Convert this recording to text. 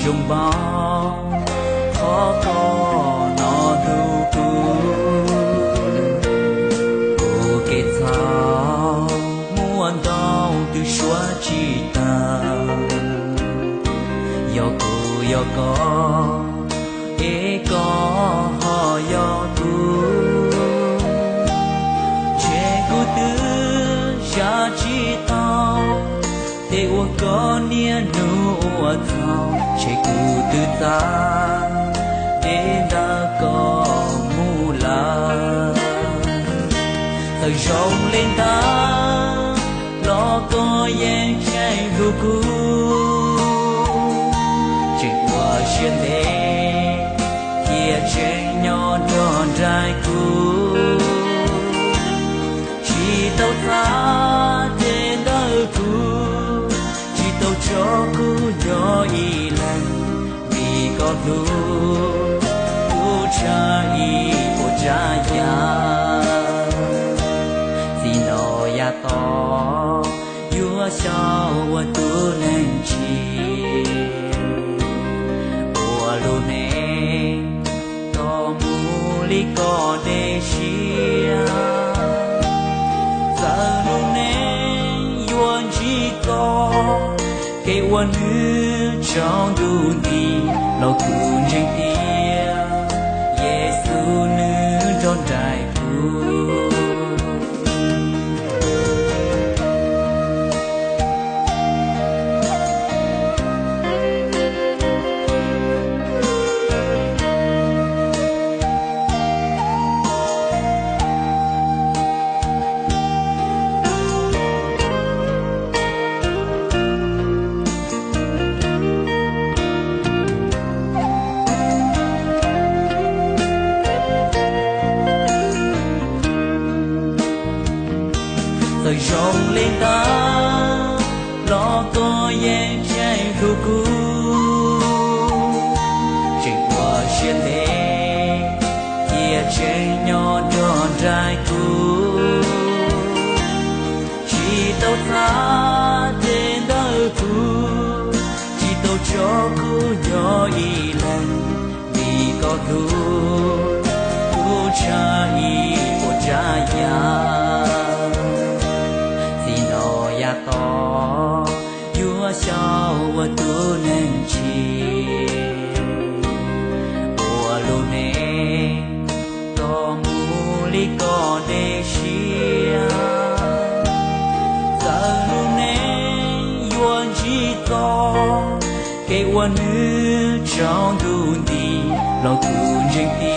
Zoo npaum qhov koj hnov hlub kuv, kuv kev txhaum muaj ntau twb suav tsis tag. Yog kuv yog koj, es koj ho yog kuv, ntshe kuv twb zam tsis tau tej uas koj niaj hnub ua txhaum, ntshe kuv twb txav deb ntawm koj mus lawm. Txawm zoo li ntawd los koj yeej tseem hlub kuv, tseem ua siab ntev thiab tseem nyob nrog nraim kuv. Tsis tau txav deb ntawm kuv, tsis tau tso kuv nyob ib leeg, vim koj hlub kuv tshaj ib puas tsav yam. Txij no yav tom yuav xyaum ua tus neeg tsim, ua lub neej tau mus li koj tej siab. Txawm lub neej yuav ntsib txoj kev uas nws tsaus ntuj nti, los kuv ntseeg tias Yexus nws nrog nraim kuv. Txawm zoo li ntawd los koj yeej tseem hlub kuv, tseem ua siab ntev thiab tseem nyob nrog nraim kuv. Tsis tau txav deb ntawm kuv, tsis tau tso kuv nyob ib leeg, vim koj hlub kuv tshaj ib puas tsav yam. Txij no yav tom yuav xyaum ua tus neeg tsim, ua lub neej tau mus li koj tej siab. Txawm lub neej yuav ntsib txoj kev uas nws tsaus ntuj nti, los kuv ntseeg tias